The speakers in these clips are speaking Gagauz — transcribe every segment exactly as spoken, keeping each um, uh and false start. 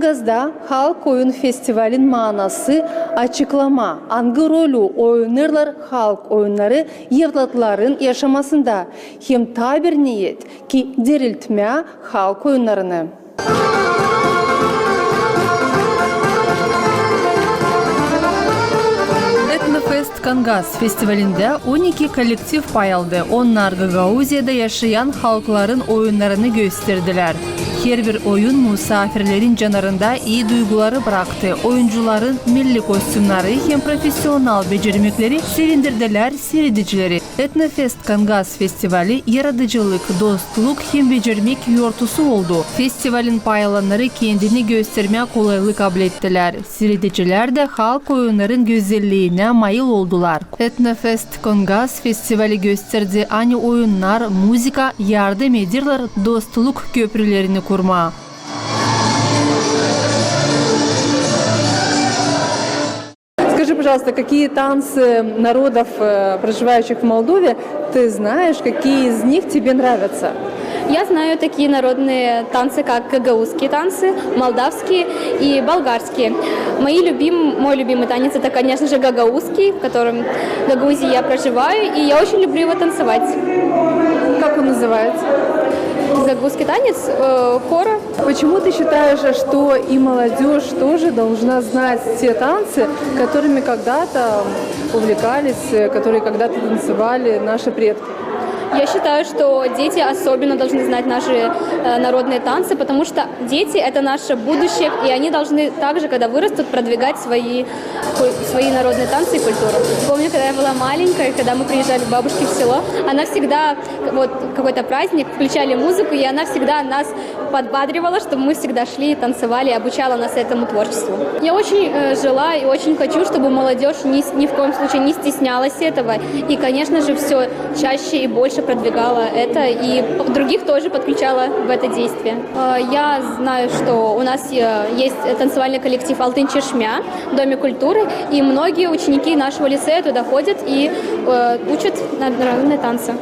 Gagauzda halk oyun festivalin maanası açıklama, angı rolü oynêêrlar halk oyunnarı evlatların yaşamasında, hem taa bir niyet ki diriltmää halk oyunnarını. Etnofest Kangas festivalindä on iki kollektiv pay aldı. Onnar Gagauziyada yaşayan halkların oyunnarını gösterdilär. Herbir oyun musaafirlerin canarında ii duyguları braktı. Oyuncuların milli kostümnarı hem profesional becermekleri sevindirdilär siiredicileri. Etnofest Kangas festivali yaradıcılık, dostluk hem becermek yortusu oldu. Festivalin pay alannarı kendini göstermää kolaylık kablettilär. Siiredicilär dä halk oyunnarın gözelliinä mayıl oldular. Etnofest Kangas festivali gösterdi, ani oyunnar, muzıka yardım ederlär dostluk köprülerini kurmaa. Скажи, пожалуйста, какие танцы народов, э, проживающих в Молдове, ты знаешь, какие из них тебе нравятся? Я знаю такие народные танцы, как гагаузские танцы, молдавские и болгарские. Мои любим-, мой любимый танец — это, конечно же, гагаузский, в котором, в Гагаузии я проживаю, и я очень люблю его танцевать. Как он называется? Гагаузский танец, э, хоро. Почему ты считаешь, что и молодёжь тоже должна знать те танцы, которыми когда-то увлекались, э, которые когда-то танцевали наши предки? Я считаю, что дети особенно должны знать наши, э, народные танцы, потому что дети — это наше будущее, и они должны также, когда вырастут, продвигать свои, ку-, свои народные танцы и культуру. Помню, когда я была маленькая, когда мы приезжали к бабушке в село, она всегда, вот, какой-то праздник, включали музыку, и она всегда нас подбадривала, чтобы мы всегда шли и танцевали, и обучала нас этому творчеству. Я очень, э, желаю и очень хочу, чтобы молодёжь ни с-, ни в коем случае не стеснялась этого, и, конечно же, всё чаще и больше продвигала это, и п-, других тоже подключала в это действие. Э, я знаю, что у нас, э, есть танцевальный коллектив «Алтын Чешмя» в Доме культуры, и многие ученики нашего лицея туда ходят и, э, учат на-, народные танцы.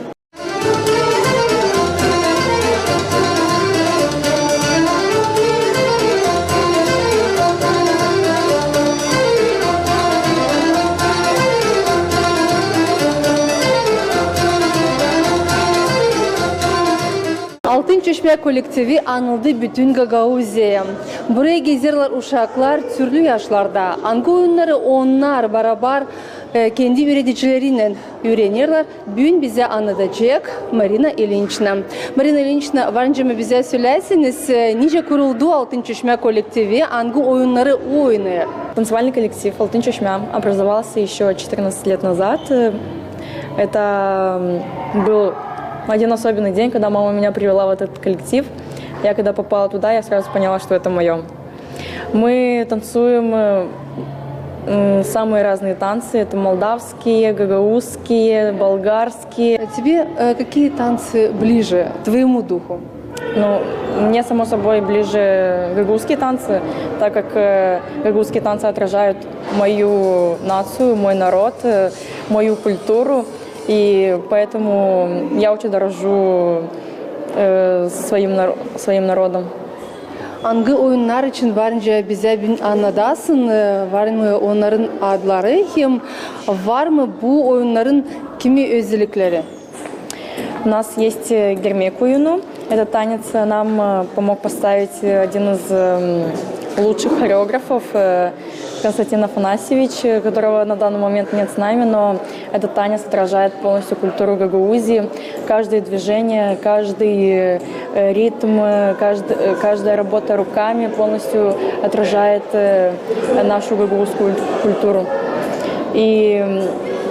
«Altın Çeşme» kollektivi anıldı bütün Gagauziyaya. Burayı gezerlär uşaklar türlü yaşlarda. Angı oyunnarı onnar barabar, e, kendi üüredicilerinnän üürenerlär, büün bizä annadacek Marina İlinçna. Marina İlinçna, var nicä mı bizä söläsiniz, e, nicä kuruldu «Altın Çeşme» kollektivi, angı oyunnarı oynêêr? Танцевальный коллектив «Алтын Чеşмя» образовался ещё четырнадцать лет назад. Э, это, м, был один особенный день, когда мама меня привела в этот коллектив. Я когда попала туда, я сразу поняла, что это моё. Мы танцуем, э, м, самые разные танцы. Это молдавские, гагаузские, болгарские. А тебе, э, какие танцы ближе твоему духу? Ну, мне, само собой, ближе гагаузские танцы, так как, э, гагаузские танцы отражают мою нацию, мой народ, э, мою культуру. И поэтому я очень дорожу, э, своим наро-, своим народом. Angı oyunnar için var nicä bizä büün annadasın, e, var mı onnarın adları hem var mı bu oyunnarın kimi özellikleri? У нас есть, э, гермек oyunu. Этот танец, э, нам, э, помог поставить, э, один из, эм, лучших хореографов, э, Константин Афанасьевич, э, которого на данный момент нет с нами, но этот танец отражает полностью культуру Гагаузии. Каждое движение, каждый, э, ритм, э, кажд-, э, каждая работа руками полностью отражает, э, нашу гагаузскую культуру. И, м,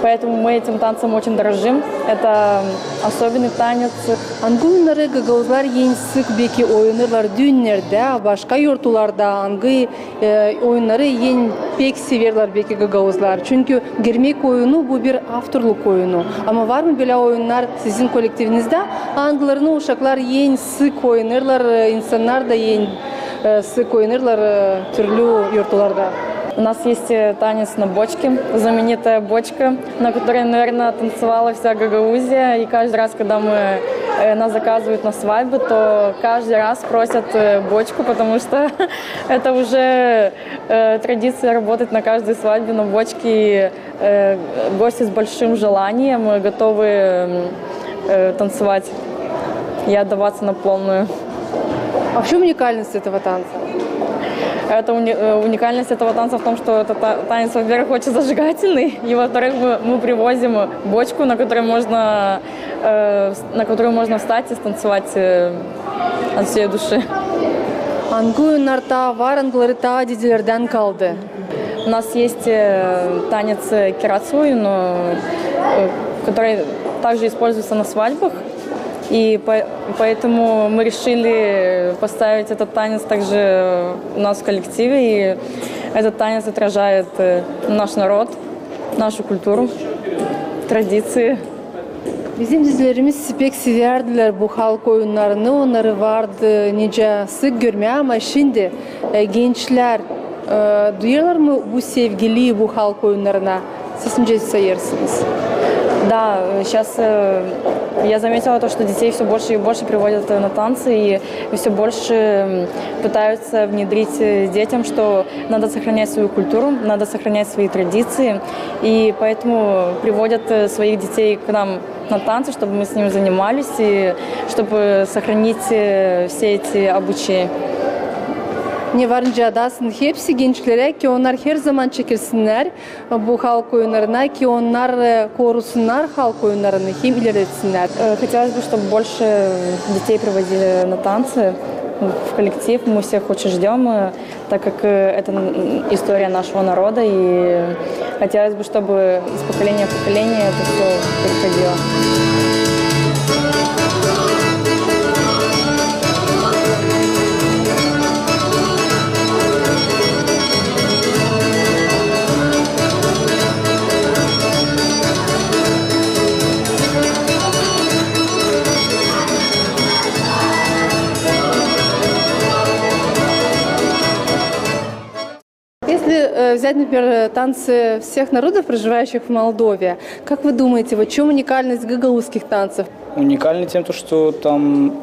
поэтому мы этим танцем очень дорожим. Это особенный танец. Angı oyunnarı gagauzlar en sık beki oynêêrlar düünnerdä, başka yortularda, angı, e, oyunnarı en pek severlär beki gagauzlar? Çünkü gırmek oyunu, bu bir avtorluk oyunu. Ama var mı bölä oyunnar sizin kollektivinizdä, angılarını uşaklar en sık oynêêrlar, e, insannar da en, e, sık oynêêrlar, e, türlü yortularda? У нас есть, э, танец на бочке, знаменитая бочка, на которой, наверное, танцевала вся Гагаузия. И каждый раз, когда мы, э, нас заказывают на свадьбы, то каждый раз просят, э, бочку, потому что это уже, э, традиция работать на каждой свадьбе на бочке. Э, гости с большим желанием, э, готовы, м, э, танцевать и отдаваться на полную. А в чём уникальность этого танца? Это уни-, э, уникальность этого танца в том, что этот та-, танец, во-первых, очень зажигательный, и, во-вторых, мы, мы привозим бочку, на которой можно, э, вс-, на которую можно встать и станцевать, э, от всей души. Angı oyunnarı taa var, angıları taa dedelerdän kaldı? У нас есть, э, танец, э, кирацу, но, э, который также используется на свадьбах. И по-, поэтому мы решили поставить этот танец также у нас в коллективе. И этот танец отражает, э, наш народ, нашу культуру, традиции. Bizim dedelerimiz pek severdilär bu halk oyunnarını, onnarı vardı nicä sık görmää, ama şindi, e, gençlär, e, duyêrlar mı bu sevgilii bu halk oyunnarına? Siz nicä sayêrsınız? Да, э, щас, э, я заметила то, что детей всё больше и больше приводят, э, на танцы, и всё больше, м, пытаются внедрить, э, детям, что надо сохранять свою культуру, надо сохранять свои традиции, и поэтому приводят, э, своих детей к нам на танцы, чтобы мы с ними занимались, и чтобы сохранить, э, все эти обычаи. Ne var nicä adasın hepsi gençlerä, ki onnar herzaman çekilsinnär bu halk oyunnarına, ki onnar, e, korusunnar halk oyunnarını hem ileritsinnär. Э, хотелось бы, чтобы больше детей приводили на танцы в коллектив. Мы всех очень ждём, э, так как, э, это, м, история нашего народа, и хотелось бы, чтобы из поколения в поколение это всё переходило. Если, э, взять, например, э, танцы всех народов, проживающих в Молдове, как вы думаете, вот в чём уникальность гагаузских танцев? Уникальны тем, то, что там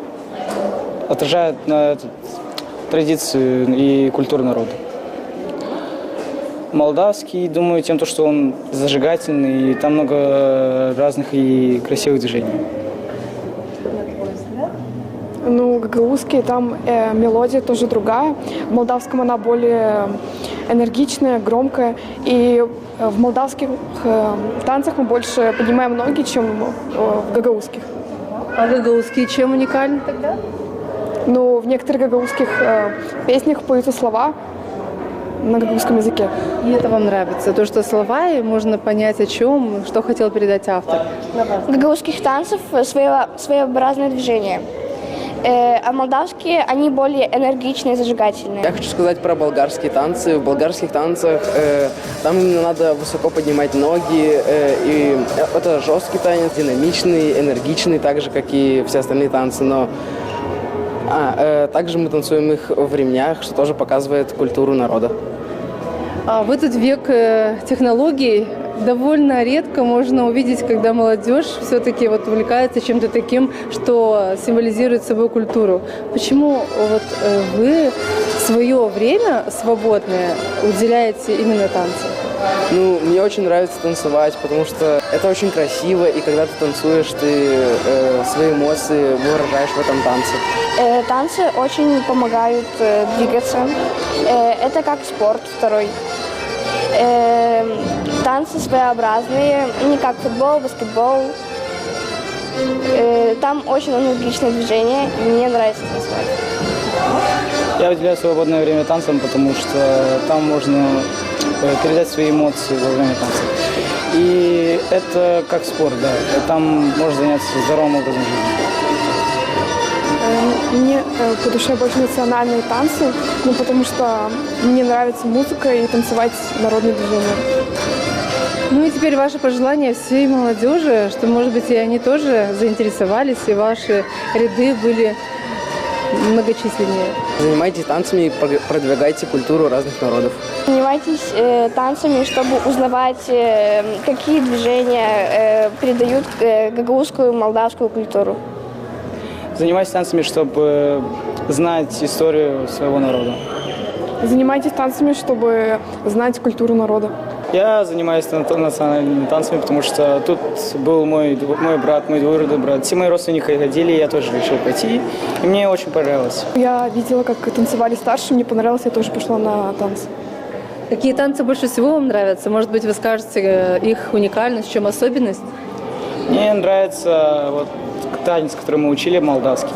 отражают на этот, традиции и культуру народа. Молдавский, думаю, тем, то, что он зажигательный, и там много разных и красивых движений. Ну, гагаузский, там, э, мелодия тоже другая. В молдавском она более энергичная, громкая. И, э, в молдавских, э, танцах мы больше поднимаем ноги, чем, э, в гагаузских. А гагаузские чем уникальны тогда? Ну, в некоторых гагаузских, э, песнях поются слова на гагаузском языке. И это вам нравится? То, что слова, и можно понять, о чём, что хотел передать автор. Гагаузских танцев своего-, своеобразное движение. Э, а молдавские, они более энергичные, зажигательные. Я хочу сказать про болгарские танцы. В болгарских танцах, э, там именно надо высоко поднимать ноги, э, и, э, это жёсткий танец, динамичный, энергичный, так же, как и все остальные танцы, но, а, э, также мы танцуем их в ремнях, что тоже показывает культуру народа. А в этот век, э, технологий довольно редко можно увидеть, когда молодёжь всё-таки вот увлекается чем-то таким, что символизирует собой культуру. Почему вот, э, вы своё время свободное уделяете именно танцам? Ну, мне очень нравится танцевать, потому что это очень красиво, и когда ты танцуешь, ты, э, свои эмоции выражаешь в этом танце. Э, танцы очень помогают, э, двигаться. Э, это как спорт второй. Э, танцы своеобразные, не как футбол, баскетбол. Э, там очень энергичное движение, и мне нравится танцевать. Я уделяю свободное время танцам, потому что там можно, э, передать свои эмоции во время танца. И это как спорт, да. Там можно заняться здоровым образом жизни. Э, мне, э, по душе больше национальные танцы, ну, потому что мне нравится музыка и танцевать народные движения. Ну и теперь ваше пожелание всей молодёжи, что, может быть, и они тоже заинтересовались, и ваши ряды были многочисленнее. Занимайтесь танцами и прог-, продвигайте культуру разных народов. Занимайтесь, э, танцами, чтобы узнавать, э, какие движения, э, передают, э, гагаузскую, молдавскую культуру. Занимаюсь танцами, чтобы знать историю своего народа. Занимайтесь танцами, чтобы знать культуру народа. Я занимаюсь тан-, национальными танцами, потому что тут был мой дв-, мой брат, мой двоюродный брат. Все мои родственники ходили, я тоже решил пойти. И мне очень понравилось. Я видела, как танцевали старшие, мне понравилось, я тоже пошла на танцы. Какие танцы больше всего вам нравятся? Может быть, вы скажете, э, их уникальность, в чём особенность? Мне нравится вот танец, который мы учили, молдавский.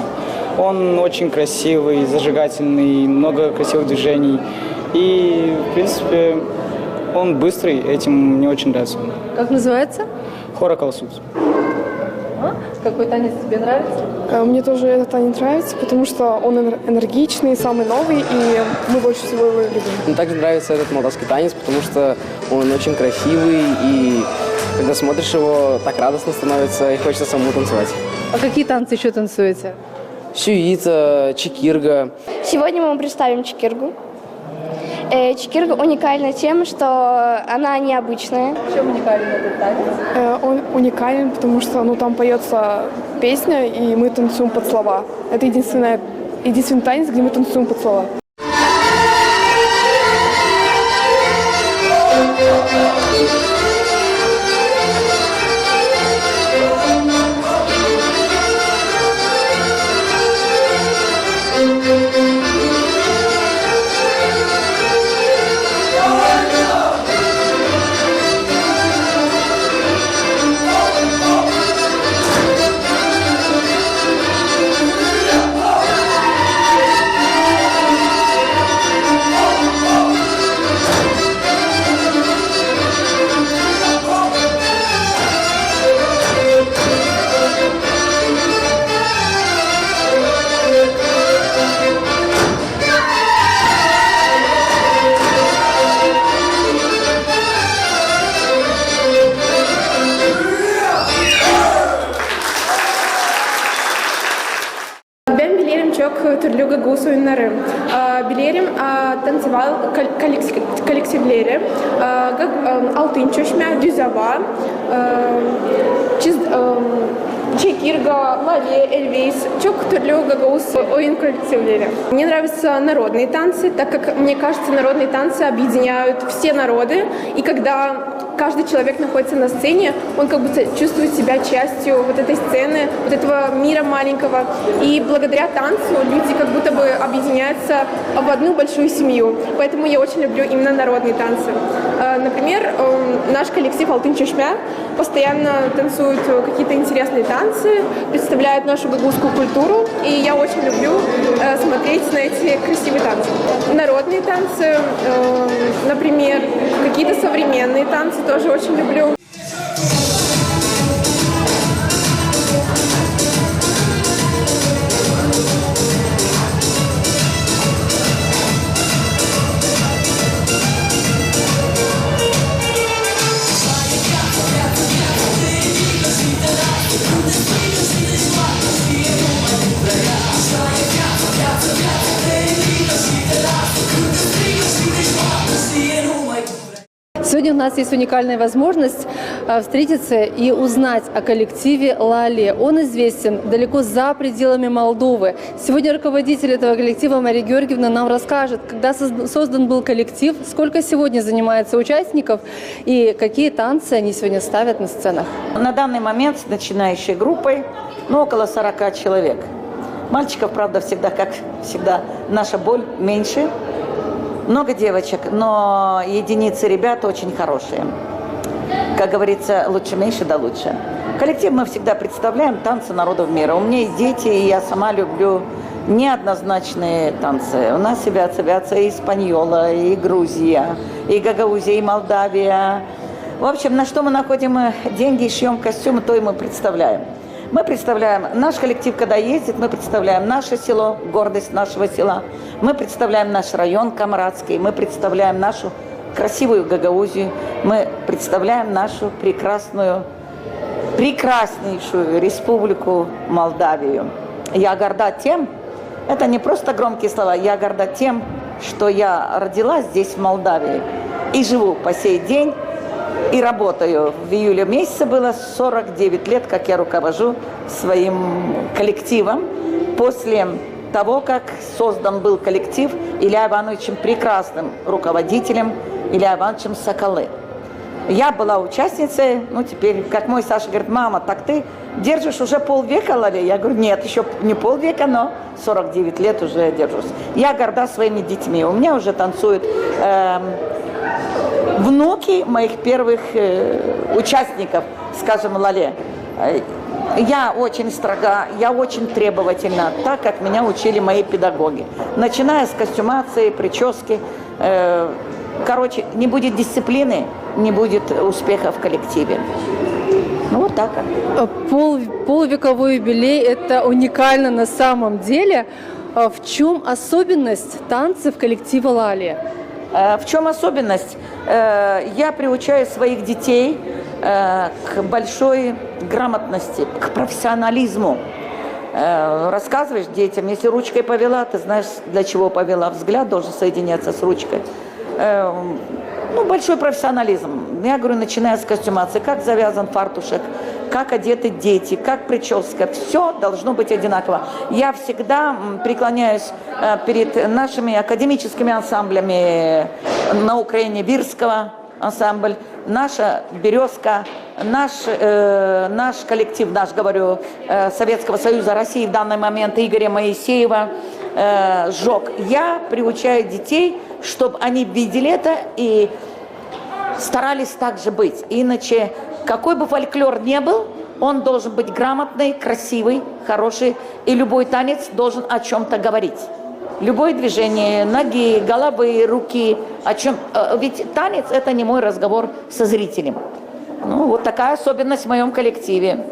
Он очень красивый, зажигательный, много красивых движений. И, в принципе, он быстрый, этим мне очень нравится. Как называется? Хора Калсут. А? Какой танец тебе нравится? Э, мне тоже этот танец нравится, потому что он энер-, энергичный, самый новый, и мы больше всего его любим. Мне также нравится этот молдавский танец, потому что он очень красивый, и когда смотришь его, так радостно становится, и хочется самому танцевать. А какие танцы ещё танцуете? Сюита, чекирга. Сегодня мы вам представим чекиргу. Э, чекирга уникальна тем, что она необычная. В чём уникален этот танец? Э, он уникален, потому что, ну, там поётся песня, и мы танцуем под слова. Это единственная, единственный танец, где мы танцуем под слова. Bän bilerim çok türlü gagauz oyunnarı. A, bilerim, a, tanţival kol-, koleks-, kolektivleri, a, Gag-, a, Altın Çeşmä, Düz ova, a, çiz-, a, Çekirga, Lale, Elvis, çok türlü gagauz oyun kolektivleri. Мне нравятся народные танцы, так как, мне кажется, народные танцы объединяют все народы, и когда каждый человек находится на сцене, он как будто чувствует себя частью вот этой сцены, вот этого мира маленького. И благодаря танцу люди как будто бы объединяются в одну большую семью. Поэтому я очень люблю именно народные танцы. Э, например, эм, наш коллектив «Алтын Çeşmä» постоянно танцуют, э, какие-то интересные танцы, представляют нашу гагузскую культуру, и я очень люблю, э, смотреть на эти красивые танцы. Народные танцы, э, например, какие-то современные танцы тоже очень люблю. Сегодня у нас есть уникальная возможность, а, встретиться и узнать о коллективе «Лале». Он известен далеко за пределами Молдовы. Сегодня руководитель этого коллектива Мария Георгиевна нам расскажет, когда соз-, создан был коллектив, сколько сегодня занимается участников и какие танцы они сегодня ставят на сценах. На данный момент с начинающей группой, ну, около сорока человек. Мальчиков, правда, всегда, как всегда, наша боль меньше. Много девочек, но единицы ребят очень хорошие. Как говорится, лучше меньше, да лучше. Коллектив мы всегда представляем танцы народов мира. У меня есть дети, и я сама люблю неоднозначные танцы. У нас и бяца-бяца, и испаньола, и Грузия, и Гагаузия, и Молдавия. В общем, на что мы находим, э, деньги и шьём костюмы, то и мы представляем. Мы представляем, наш коллектив, когда ездит, мы представляем наше село, гордость нашего села. Мы представляем наш район Камарадский, мы представляем нашу красивую Гагаузию, мы представляем нашу прекрасную, прекраснейшую республику Молдавию. Я горда тем, это не просто громкие слова, я горда тем, что я родилась здесь, в Молдавии, и живу по сей день, и работаю. В июле месяце было сорок девять лет, как я руковожу своим коллективом. После того, как создан был коллектив Илья Ивановичем, прекрасным руководителем Илья Ивановичем Соколы, я была участницей, ну, теперь, как мой Саша говорит: «Мама, так ты держишь уже полвека, Лале?» Я говорю: «Нет, ещё не полвека, но сорок девять лет уже держусь». Я горда своими детьми. У меня уже танцуют, эм, внуки моих первых, э, участников, скажем, Лале. Э, я очень строга, я очень требовательна, так как меня учили мои педагоги. Начиная с костюмации, причёски. Э, короче, не будет дисциплины, не будет успеха в коллективе. Ну, вот так. Э, пол-, полувековой юбилей, это уникально на самом деле. А в чём особенность танцев коллектива «Лале»? Э, в чём особенность? Э, я приучаю своих детей, э, к большой грамотности, к профессионализму. Э, рассказываешь детям, если ручкой повела, ты знаешь, для чего повела. Взгляд должен соединяться с ручкой. Э, ну, большой профессионализм. Я говорю, начиная с костюмации, как завязан фартушек, как одеты дети, как причёска. Всё должно быть одинаково. Я всегда, м, преклоняюсь, э, перед нашими академическими ансамблями на Украине, Вирского ансамбль, наша «Берёзка», наш, э, наш коллектив, наш, говорю, э, Советского Союза, России в данный момент, Игоря Моисеева, э, «Жок». Я приучаю детей, чтоб они видели это и старались так же быть. Иначе, какой бы фольклор ни был, он должен быть грамотный, красивый, хороший, и любой танец должен о чём-то говорить. Любое движение ноги, головы, руки, о чём, э, ведь танец — это немой разговор со зрителем. Ну, вот такая особенность в моём коллективе.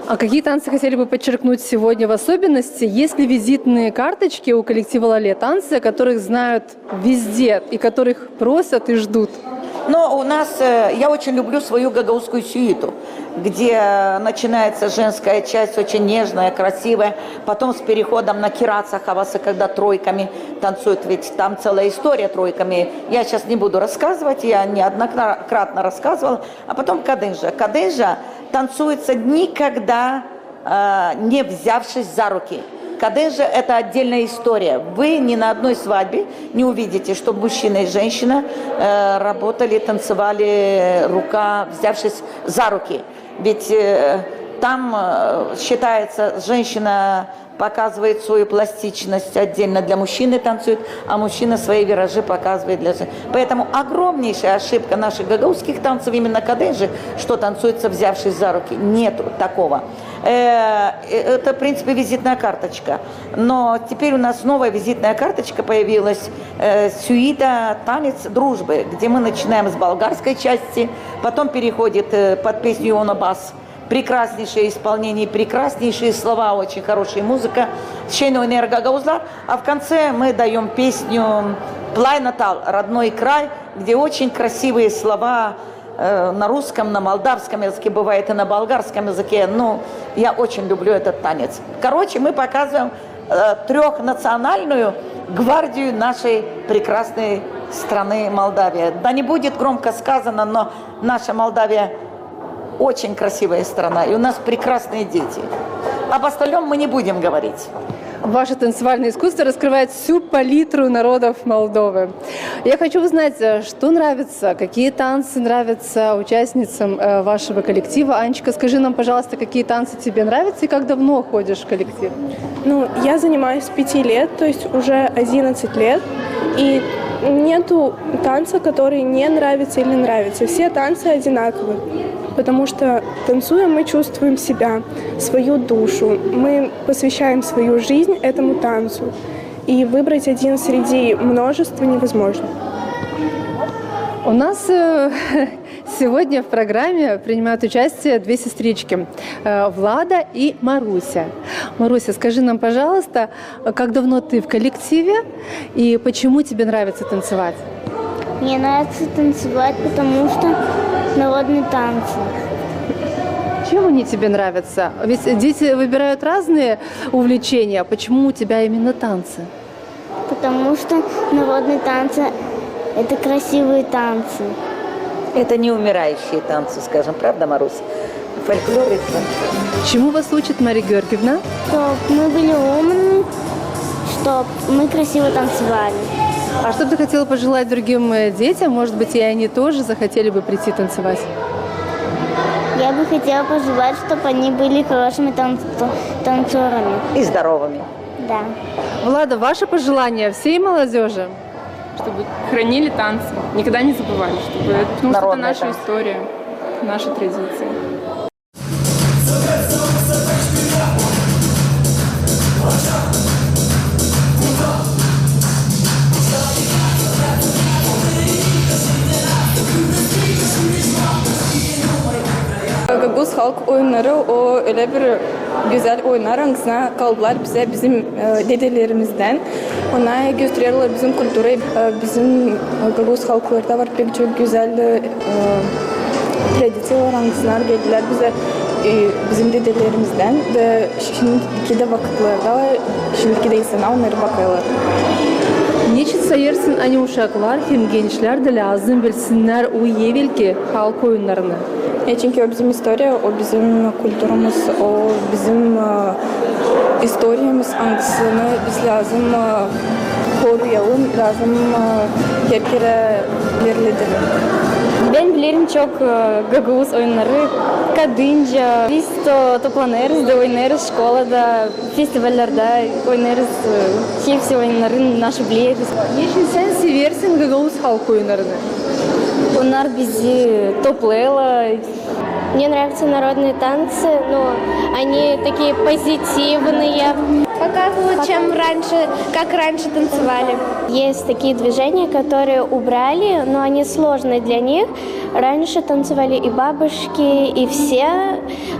А какие танцы хотели бы подчеркнуть сегодня в особенности? Есть ли визитные карточки у коллектива «Лале»? Танцы, о которых знают везде, и которых просят и ждут. Но у нас, э, я очень люблю свою гагаузскую сюиту, где, э, начинается женская часть, очень нежная, красивая, потом с переходом на кирацахавасы, когда тройками танцуют, ведь там целая история тройками. Я сейчас не буду рассказывать, я неоднократно рассказывала. А потом кадынжа. Кадынжа танцуется никогда, э, не взявшись за руки. Кадынжа — это отдельная история. Вы ни на одной свадьбе не увидите, что мужчина и женщина, э, работали, танцевали, рука взявшись за руки. Ведь, э, там, э, считается, женщина показывает свою пластичность, отдельно для мужчины танцует, а мужчина свои виражи показывает для жен-. Поэтому огромнейшая ошибка наших гагаузских танцев именно кадынжа, что танцуется, взявшись за руки. Нету такого. Э, э, это, в принципе, визитная карточка. Но теперь у нас новая визитная карточка появилась, э, сюита «Танец дружбы», где мы начинаем с болгарской части, потом переходит, э, под песню «Иона бас». Прекраснейшее исполнение, прекраснейшие слова, очень хорошая музыка. Şen oynar gagauzlar. А в конце мы даём песню «Плай Натал», «Родной край», где очень красивые слова, э, на русском, на молдавском языке, бывает и на болгарском языке. Ну, я очень люблю этот танец. Короче, мы показываем, э, трёхнациональную гвардию нашей прекрасной страны Молдавия. Да не будет громко сказано, но наша Молдавия очень красивая страна, и у нас прекрасные дети. Об остальном мы не будем говорить. Ваше танцевальное искусство раскрывает всю палитру народов Молдовы. Я хочу узнать, э, что нравится, какие танцы нравятся участницам, э, вашего коллектива. Анечка, скажи нам, пожалуйста, какие танцы тебе нравятся и как давно ходишь в коллектив? Ну, я занимаюсь с пяти лет, то есть уже одиннадцать лет, и нету танца, который не нравится или нравится. Все танцы одинаковы, потому что, танцуя, мы чувствуем себя, свою душу. Мы посвящаем свою жизнь этому танцу. И выбрать один среди множества невозможно. У нас, э, сегодня в программе принимают участие две сестрички, э, Влада и Маруся. Маруся, скажи нам, пожалуйста, как давно ты в коллективе и почему тебе нравится танцевать? Мне нравится танцевать, потому что народные танцы. Чем они тебе нравятся? Ведь дети выбирают разные увлечения. Почему у тебя именно танцы? Потому что народные танцы — это красивые танцы. Это не умирающие танцы, скажем, правда, Марусь? Фольклор это. Чему вас учит Мария Георгиевна? Чтоб мы были умными, чтоб мы красиво танцевали. А что бы ты хотела пожелать другим э, детям? Может быть, и они тоже захотели бы прийти танцевать? Я бы хотела пожелать, чтобы они были хорошими танц- танцорами. И здоровыми. Да. Влада, ваше пожелание всей молодежи? Чтобы хранили танцы, никогда не забывали, чтобы, потому что это Народные наша танцы. История, наши традиции. Gagauz halk oyunnarı o ölä bir gözäl oyunnar, angısına kaldılar bizä bizim e, dedelerimizdän. Ona göstererlär bizim kulturayı. E, bizim e, gagauz halklarda var pek çok gözäl e, tradiţiyalar, angısına geldilär bizä e, bizim dedelerimizdän. Da şindiki dä vakıtlarda, şindiki dä insana onnarı bakêrlar. Neçin sayêrsın, ani uşaklar hem gençlär dä lääzım bilsinnär o evelki halk oyunnarını? E, çünkü o bizim istoriya, o bizim kulturamız, o bizim e, istoriyamız, angısını biz lääzım e, koruyalım, lääzım e, her kerä ilerledelim. Bän bilerim çok e, gagauz oyunnarı, kadınca. Biz to toplanêrız da oynêêrız şkolada, festivallerdä oynêêrız e, hepsi oyunnarın, naşı bileriz. Neçin sän seversin gagauz halk oyunnarını? Onnar bizi toplêêrlar. Мне нравятся народные танцы, но они такие позитивные. Показывают, чем раньше, как раньше танцевали. Есть такие движения, которые убрали, но они сложные для них. Раньше танцевали и бабушки, и все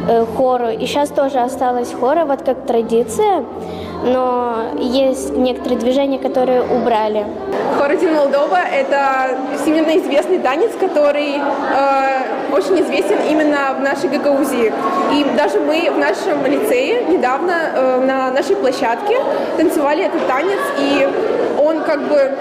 э, хору. И сейчас тоже осталось хору, вот как традиция. Но есть некоторые движения, которые убрали. Хор Один Молдова — это всемирно известный танец, который э, очень известен именно в нашей Гагаузии. И даже мы в нашем лицее недавно э, на нашей площадке танцевали этот танец, и он как бы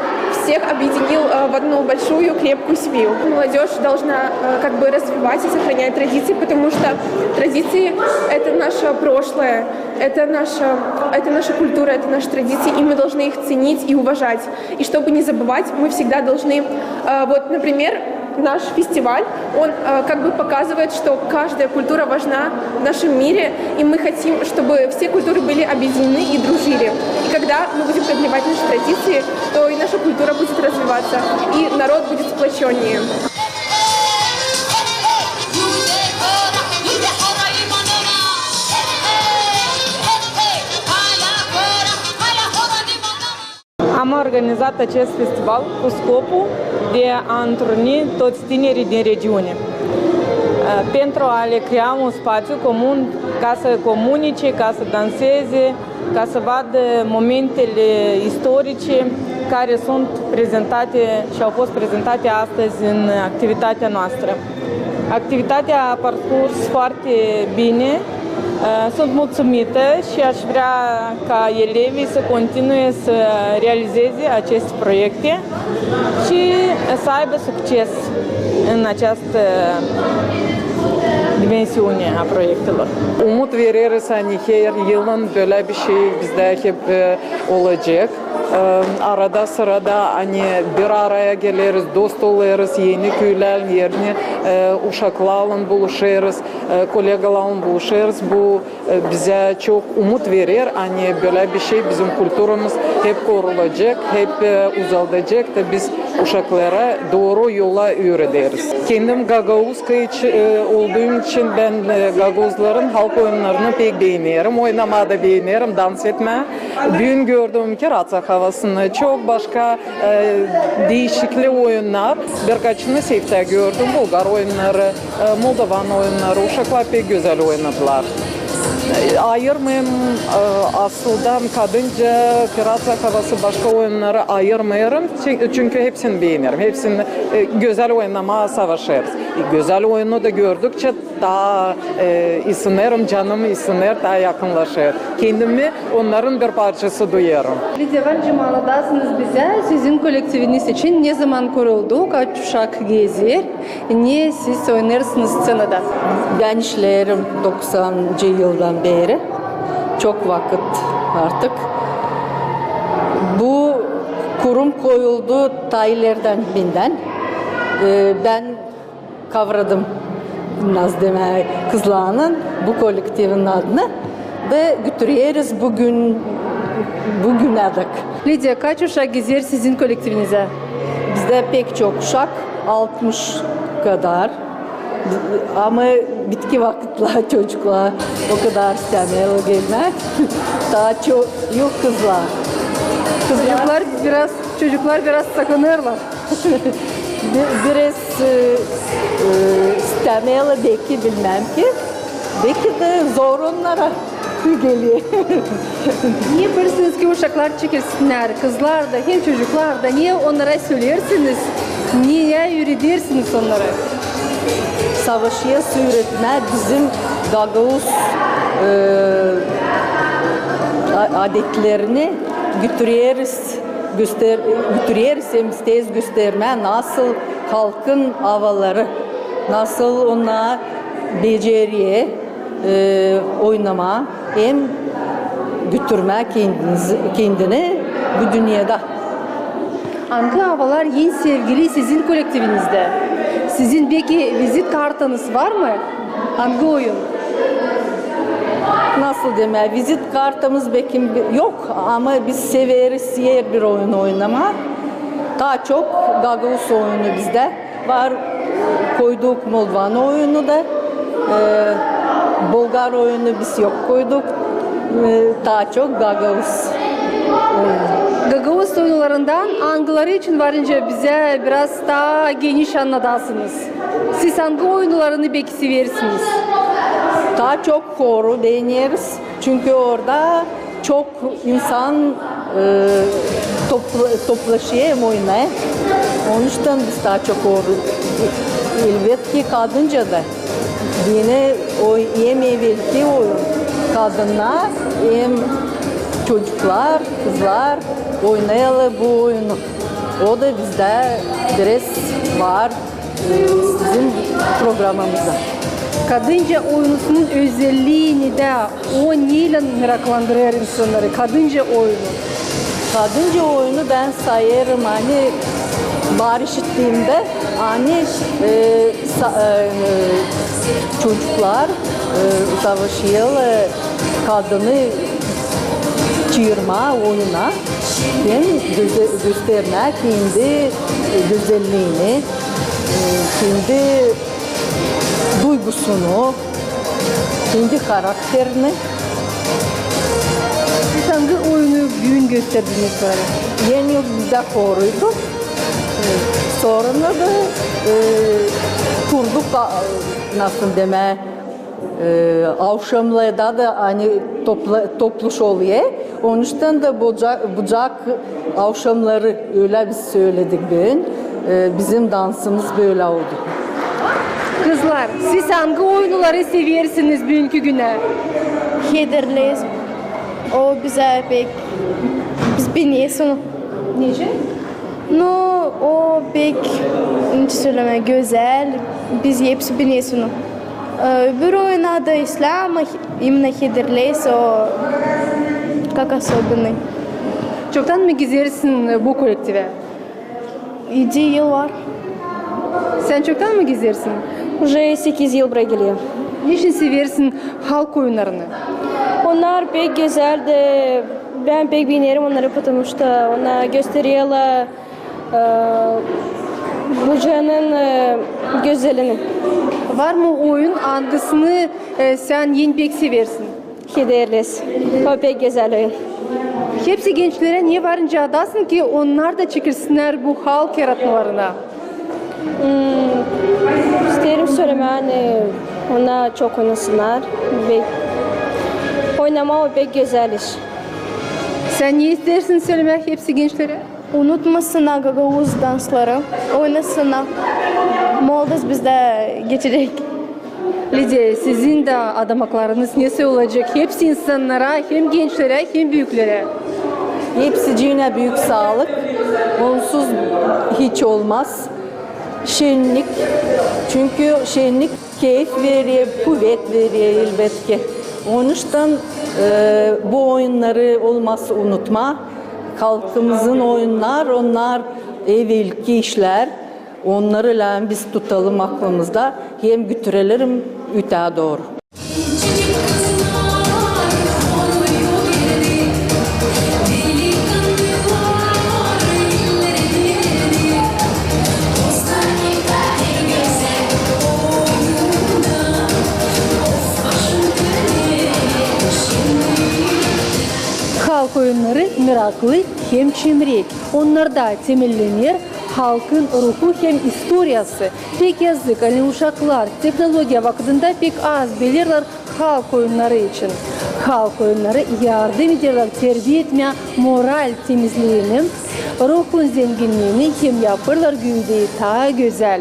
всех объединил э, в одну большую крепкую семью. Молодежь должна э, как бы развивать и сохранять традиции, потому что традиции — это наше прошлое, это наша, это наша культура, это наши традиции, и мы должны их ценить и уважать. И чтобы не забывать, мы всегда должны, э, вот, например, наш фестиваль, он э, как бы показывает, что каждая культура важна в нашем мире, и мы хотим, чтобы все культуры были объединены и дружили. И когда мы будем продлевать наши традиции, то и наша культура будет развиваться, и народ будет сплоченнее. Am organizat acest festival cu scopul de a întruni toți tinerii din regiune, pentru a le crea un spațiu comun ca să comunice, ca să danseze, ca să vadă momentele istorice care sunt prezentate și au fost prezentate astăzi în activitatea noastră. Activitatea a parcurs foarte bine. Sunt mulțumită și aș vrea ca elevii să continue să realizeze aceste proiecte și să aibă succes în această dimensiune a proiectelor. Umut vereriz, ani her yılın bölä bir şey bizdä hep e, olacek. E, arada sırada, ani bir araya geleriz, dost olêrız, eni küülerlän, eni e, uşaklarlan buluşêrız, e, kolegalarlan buluşêrız. Bu e, bizä çok umut verer, ani bölä bir şey, bizim kulturamız hep korulacek, hep e, uzaldacek da biz uşaklara dooru yola üürederiz. Kendim gagauz kız e, olduum için bän e, gagauzların halk oyunnarını pek beenerim, oynamaa da beenerim, dans etmää. Büün gördüm Kiraţa havasını, çok başka e, diişikli oyunnar. Birkaçını Seyfttä gördüm, bulgar oyunnarı, e, moldovan oyunnarı. Uşaklar pek gözäl oynadılar. Ayırmêêrım, e, asıldan kadınca, pirata havası, başka oyunnarı ayırmêêrım. Çün-, çünkü hepsini beenerim. Hepsini, e, gözäl oynamaa savaşêrız. E, gözäl oyunu da gördükçä taa, e, isinêrim, canım isinêr, taa yakınlaşêr. Kendimi onnarın bir parçası duyêrım. Lidiya, var nicä annadasınız bizä sizin kolektiviniz için, ne zaman kuruldu, kaç uşak gezer, ne siz oynêêrsınız sţenada? Bän işleerim doksancı yıldan beeri. Çok vakıt artık. Bu kurum koyuldu taa ilerdän bendän. E, bän kavradım, nasıl demää, kızların bu kolektivin adını da götüreriz büün, büünä dek. Lidiya, kaç uşak gezer sizin kolektivinizä? Bizdä pek çok uşak, altmış kadar. Ama bitki vakıtlar çocuklar o kadar istämeerlär gelmää. Taa çok, yok, kızlar. Kızlar. Çocuklar biraz, çocuklar biraz sakınêrlar. Bi-, biraz, e, e, istämeerlär, beki, bilmäm ki. Beki dä zor onnara geler. Ne yaparsınız ki uşaklar çekilsinnär, kızlar da hem çocuklar da? Ne onnara söleersiniz, ne üüredersiniz onnarı? Savaşêrız üüretmää bizim gagauz, e, a-, adetlerini götüreriz, göster-, götüreriz hem isteeriz göstermää, nasıl halkın avaları, nasıl onnar becerer, e, oynamaa hem götürmää kendiniz-, kendini bu dünnedä. Angı avalar en sevgili sizin kolektivinizdä? Sizin beki vizit kartanız var mı? Angı oyun? Nasıl demää, vizit kartamız beki yok, ama biz severiz herbir oyun oynamaa. Taa çok gagauz oyunu bizdä var, koyduk moldvan oyunu da, e, bulgar oyunu biz yok koyduk. E, taa çok gagauz oyunu. Gagauz oyunlarından angıları için var nicä bizä biraz taa geniş annadasınız? Siz angı oyunlarını beki seversiniz? Taa çok horu beeneriz. Çünkü orada çok insan, e, topla-, toplaşêr hem oynêêr. Onuştan biz taa çok horu, elbetki, kadınca da. Genä o hem evelki oyun. Kadınnar hem çocuklar, kızlar oynêêrlar bu oyunu. O da bizdä biraz var bizim programamızda. Kadınca oyunusunun özellii nedä? O neylän meraklandırêr insannarı, kadınca oyunu? Kadınca oyunu bän sayêrım, ani bar işittiimdä, ani, e, sa-, e, çocuklar, e, savaşêrlar kadını çaarmaa oyuna hem göze-, göstermää kendi, e, gözelliini, e, kendi duygusunu, kendi karakterini. Siz angı oyunu büün gösterdiniz bana? Eni bizdä horuydu. Sora da, e, kurduk, a, nasıl demää, e, avşamlarda da, ani topla-, topluş olêr. Onuştan da bucak, bucak avşamları, ölä biz söledik büün. E, bizim dansımız bölä oldu. Kızlar, siz angı oyunnarı seversiniz büünkü günä? Hederlez. O bizä pek, biz beeneriz onu. Neçin? Nu, o pek, neçin sölemää, gözäl, biz hepsi beeneriz onu. E, öbür oyun adı İslâm, ama imenä hederlez, o kak особенный. Çoktan mı gezersin bu kolektivä? Edi yıl var. Sän çoktan mı gezersin? Уже sekiz yıl burayı gelerim. Neçin seversin halk oyunnarını? Onnar pek gözäl da, bän pek beenerim onnarı, потому что onnar göstererlär, e, bucaanın, e, gözelliini. Var mı oyun, angısını, e, sän en pek seversin? Hederlez. O pek gözäl oyun. Hepsi gençlerä ne var nicä adasın ki, onnar da çekilsinnär bu halk yaratmalarına? Hmm, isteerim sölemää, ani onnar çok oynasınnar. Be-, Oynamaa o pek gözäl iş. Sän ne isteersin sölemää hepsi gençlerä? Unutmasınnar gagauz dansları, oynasınnar. Moldası bizdä geçecek. Lidiya, sizin dä adamaklarınız ne söleyecek hepsi insannara, hem gençlerä, hem büüklerä? Hepsiciinä büük saalık. Onsuz hiç olmaz. Şennik. Çünkü şennik keef verer, kuvet verer elbetki. Onuştan, e, bu oyunnarı olmaz unutmaa. Halkımızın oyunnar, onnar evelki işlär. Onnarı lääzım biz tutalım aklımızda hem götürelim ütää dooru. Halk oyunnarı meraklı hem çemrek. Onnarda temellener halkın ruhu hem istoriyası. Pek yazık, ani uşaklar tehnologiya vakıdında pek az bilerlär halk oyunnarı için. Halk oyunnarı yardım ederlär terbiya etmää moral temizliini, ruhun zenginniini hem yapêrlar güveydeyi taa gözäl.